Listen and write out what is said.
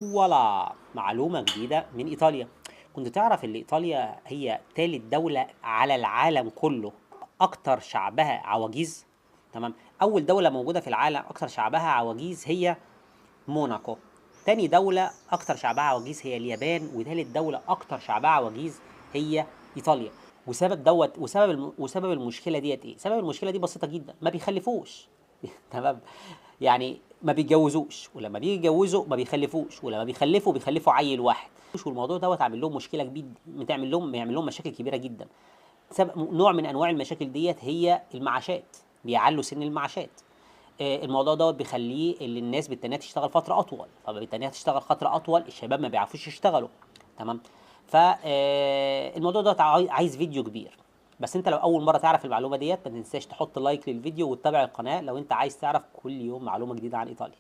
ولا معلومة جديدة من إيطاليا. كنت تعرف إن إيطاليا هي تالت دولة على العالم كله أكتر شعبها عواجيز؟ تمام. أول دولة موجودة في العالم أكتر شعبها عواجيز هي موناكو، تاني دولة أكتر شعبها عواجيز هي اليابان، وتالت دولة أكتر شعبها عواجيز هي إيطاليا. وسبب دوت وسبب المشكلة ديت إيه؟ سبب المشكلة دي بسيطة جدا، ما بيخلفوش. تمام، يعني ما بيتجوزوش، ولما بيجي يتجوزوا ما بيخلفوش، ولما بيخلفوا بيخلفوا عيل واحد. والموضوع دوت عامل لهم مشكلة كبيرة، بتعمل لهم بيعمل لهم مشاكل كبيرة جدا. سبب نوع من انواع المشاكل ديت هي المعاشات، بيعلوا سن المعاشات. الموضوع دوت بيخليه اللي الناس بالتانية تشتغل فترة اطول، فبالتانية تشتغل فترة اطول الشباب ما بيعرفوش يشتغلوا. تمام، فالموضوع دوت عايز فيديو كبير. بس انت لو اول مرة تعرف المعلومة ديت ما تنساش تحط like للفيديو وتتابع القناة لو انت عايز تعرف كل يوم معلومة جديدة عن ايطاليا.